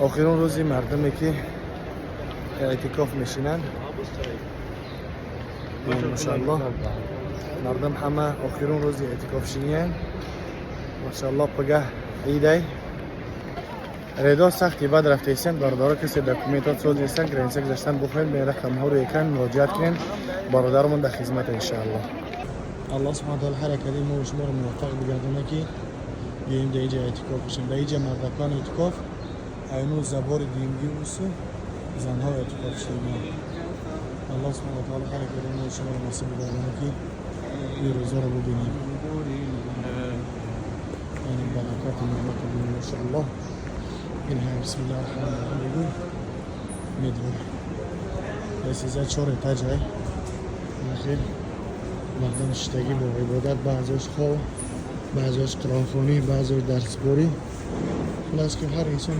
Охирон рӯзи мардуме ки эътикоф мешинанд. Машааллоҳ, мардум ҳама охирон рӯзи эътикофшиниянд. Машааллоҳ, пагаҳ идай. Редо сахти бад рафтаистанд, бародаро. Касе документот соз нестанд, граница гузаштан бухоҳед, ба рақамҳоро экран муроҷиат кунед. Бародармон дар хизмата, иншааллоҳ. Аллоҳ субҳана таала ҳар якади мо шуморо муваффақ бигардона, ки биёем дар иҷа эътикоф бошем. Дар иҷа мардакон эътикоф, айну забори дуюмгӣ усу занҳо эътикоф шудагианд. Аллоҳ субҳана таала ҳар якади мо шуморо насиб бигардона, ки ин рӯзаро бубинем, яъне баракати неъмати бинем, иншааллоҳ. Ин ҳам бисмиллаҳи раҳмони раҳим бигӯ, медвор сеза чор этажай. Нахел мардум шиштагӣ бо ибодат, баъзеош хоб, баъзеош қуръонхонӣ, баъзеош дарсборӣ. Хулас, ки ҳар инсон